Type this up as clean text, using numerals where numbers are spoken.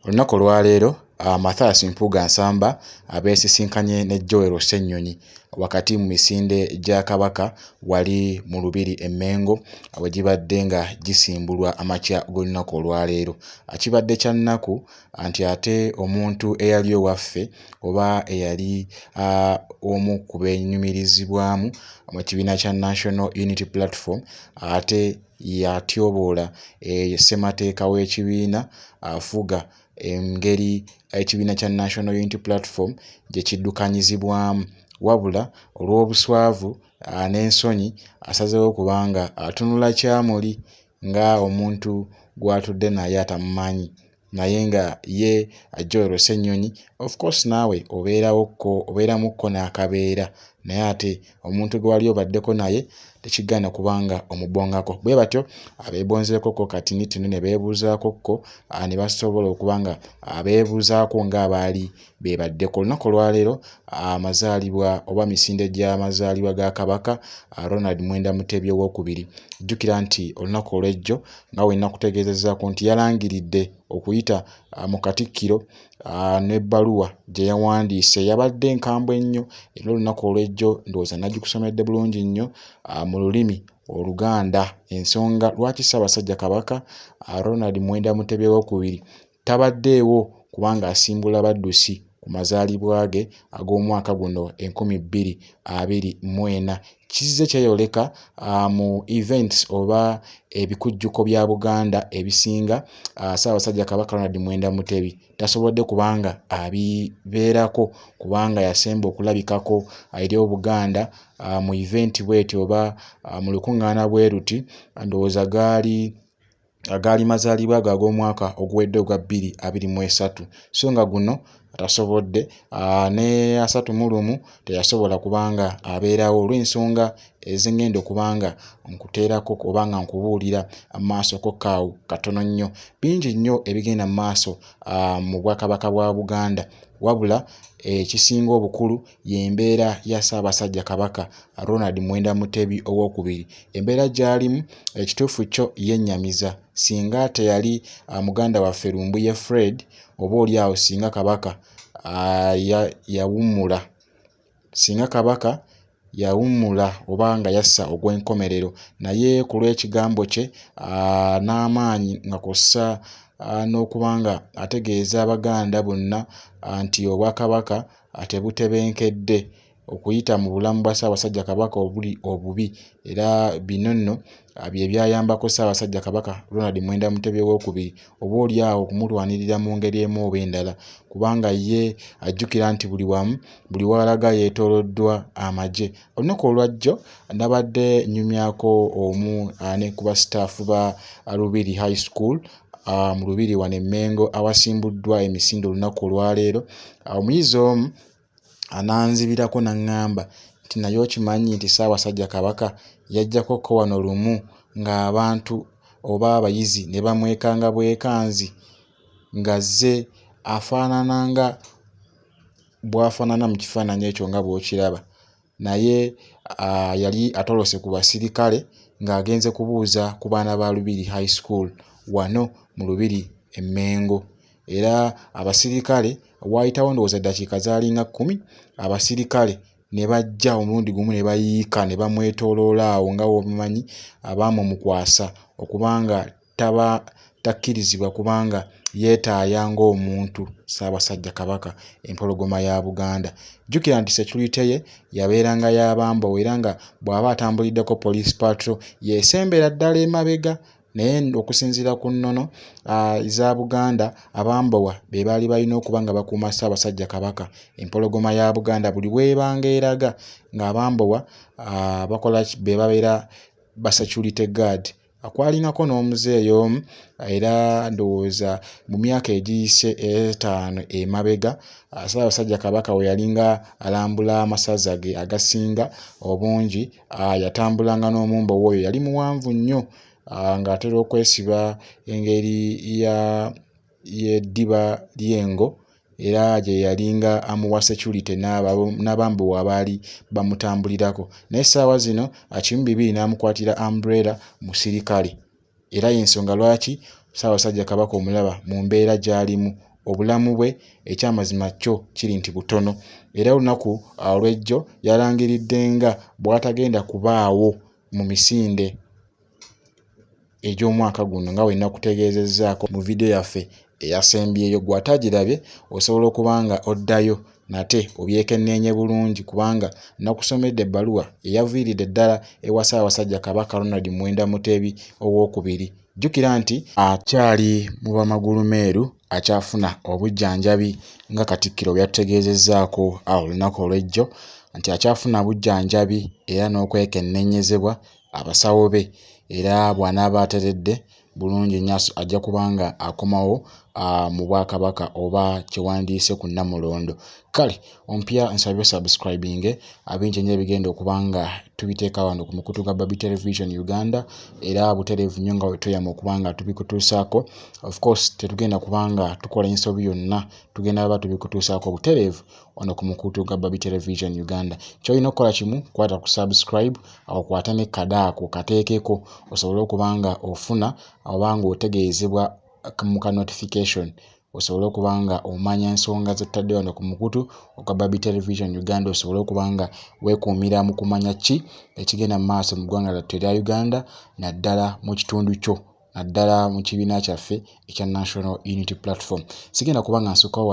Olunaku olwaleero Mathias Mpuuga Nsamba abeesisinkanye ne Joel Ssennyonyi wakati mu misinde gya Kabaka wali mu Lubiri e Mmengo we gibadde nga gisimbulwa amakya g'olunaku olwaleero. Kibadde kya nnaku nti ate omuntu eyali owaffe oba eyali omu ku beenyumirizibwamu mu kibiina kya National Unity Platform ate yatyoboola ssemateeka w'ekibiina afuga engeri ekibiina kya National Unity Platform gye kiddukanyizibwamu wabula olw'obuswavu n'ensonyi asazeewo kubanga atunula kyamuli nga omuntu gw'atudde naye atamumanyi naye nga ye Joel Ssennyonyi of course naawe obeerawokko obeeramukko n'akabeera naye ate omuntu gwe wali obaddeko naye tekigaana kubanga omubongako. Bwe batyo abeebonzeekokko katinitini ne beebuuzaakokko ne basobola okuba nga beebuuzaako ng'abaali bebaddeko. Olunaku olwaleero amazaalibwa oba misinde gy'amazaalibwa ga Kabaka Ronald Mwenda Mutebi Owookubiri. Jjukira nti olunaku olw'ejjo nga we nakutegeezezzaako nti yalangiridde okuyita mu Katikkiro n'ebbaluwa gye yawandiise yabadde nkambwe nnyo era olunaku olw'ejjo ndowooza nagikusomedde bulungi nnyo mu lulimi Oluganda ensonga lwaki Ssaabasajja Kabaka Ronald Mwenda Mutebi Owookubiri tabaddeewo kubanga asimbula baddusi ku mazaalibwa ge ag'omwaka guno 2024. Kizze kyeyoleka mu events oba ebikujjuko bya Buganda ebisinga Ssaabasajja Kabaka Ronald Mwenda Mutebi tasobodde kubanga abibeerako kubanga yasemba okulabikako eri Obuganda mu event bw'eti oba mu lukuŋŋaana bwe luti ndowooza gaali agaali mazaalibwa ge ag'omwaka oguwedde ogwa 2023 so nga guno tasobodde ne 31 teyasobola kubanga abeerawo olw'ensonga ezingenda okuba nga nkuteerako oba nga nkubuulira maaso ko kaawo katono nnyo. Bingi nnyo ebigenda mu maaso mu Bwakabaka bwa Buganda wabula ekisinga obukulu y'embeera ya Ssaabasajja Kabaka Ronald Mwenda Mutebi Owookubiri. Embeera gy'alimu ekituufu kyo yennyamiza. Singa teyali muganda waffe Lumbuye Fred oba oli awo singa Kabaka yawummula singa Kabaka yawummula oba nga yassa ogw'enkomerero naye ku lw'ekigambo kye n'amaanyi nga kw'ossa n'okuba nga ategeeza Abaganda bonna nti Obwakabaka tebutebenkedde okuyita mu bulamu bwa Ssaabasajja Kabaka obuli obubi era bino nno bye byayambako Ssaabasajja Kabaka Ronald Mwenda Mutebi Owookubiri oboolyawo okumulwanirira mu ngeri emu oba endala kubanga ye ajjukira nti buli wamu buli w'alaga yeetooloddwa amagye. Olunaku olwajjo nabadde nnyumyako omu ne ku basitaafu ba Lubiri High School mu Lubiri wano e Mmengo awasimbuddwa emisinde olunaku olwaleero. Omuyizi omu ananzibirako n'aŋŋamba nti naye okimanyi nti Ssaabasajja Kabaka yajjako ko wano lumu ng'abantu oba abayizi ne bamwekanga bwekanzi ng'azze afaanana nga bw'afaanana mu kifaananyi ekyo nga bw'okiraba naye yali atolose ku basirikale ng'agenze kubuuza ku baana ba Lubiri High School wano mu Lubiri e Mmengo era abasirikale waayitawo ndowooza eddakiika zaalinga 10 abasirikale ne bajja omulundi gumu ne bayiika ne bamwetooloola awo nga bw'obimanyi abaamumukwasa okuba nga taba takkirizibwa kubanga yeetaaya ng'omuntu Ssaabasajja Kabaka Empologoma ya Buganda. Jjukira nti security ye yabeeranga ya bambowa era nga bw'aba atambuliddeko police patrol y'esembera ddala emabega naye okusinziira ku nnono za Buganda abambowa be baali balina okuba nga bakuuma Ssaabasajja Kabaka Empologoma ya Buganda buli w'ebanga eraga ng'abambowa bakola be babeera ba security guard. Kwalinako n'omuzeeyi omu era ndowooza mu myaka egiyise etaano emabega Ssaabasajja Kabaka we yalinga alambula amasaza ge agasinga obungi yatambulanga n'omumbowa oyo yali muwanvu nnyo ng'atera okwesiba engeri ya y'eddiba ly'engo era gye yalinga amuwa security n'abambowa abaali bamutambulirako naye essaawa zino kimu bibiri n'amukwatira umbrella musirikale era y'ensonga lwaki Ssaabasajja Kabaka omulaba mu mbeera gy'alimu. Obulamu bwe ekyamazima kyo kiri nti butono. Era olunaku olw'ejjo yalangiridde nga bw'atagenda kubaawo mu misinde egy'omwaka guno, nga bwe nakutegeezezzaako mu vidiyo yaffe eyasembyeyo. Gwe atagirabye osobola okuba nga oddayo nate obyekenneenye bulungi, kubanga nakusomedde ebbaluwa eyaviiridde ddala ewa Ssaabasajja Kabaka Ronald Muwenda Mutebi Owookubiri. Jjukira nti akyali mu bamagulumeeru, akyafuna obujjanjabi nga Katikkiro bwe yatutegeezezzaako olunaku olw'ejjo nti akyafuna bujjanjabi era n'okwekenneenyezebwa abasawo be, era bw'anaaba ateredde bulungi nnyo ajja kuba nga akomawo mu Bwakabaka oba kyewandiise ku Nnamulondo. Kale ompya nsabye osubscribinge, bingi nnyo ebigenda okuba nga tubiteeka wano ku mukutu gwa Babi Television Uganda, era butereevu nnyo nga bwe okuba nga tubikutuusaako. Of course tetugenda kuba nga tukola ensobi yonna, tugenda baba tubikutuusaako butereevu wano ku mukutu gwa Babi Television Uganda. Ky'olina okukola kimu, kwata ku subscribe awo, kwata ne kade ako kateekeko osobole okuba nga ofuna oba ng'otegeezebwa mu ka notification, osobole okuba nga omanya ensonga ze tutadde wano ku mukutu ogwa Babi Television Uganda, osobole okuba nga weekuumira mu kumanya ki ekigenda mu maaso mu ggwanga lyattu erya Uganda, naddala mu kitundu kyo, naddala mu kibiina kyaffe ekya National Unity Platform. Sigenda kuba nga nsukkawo.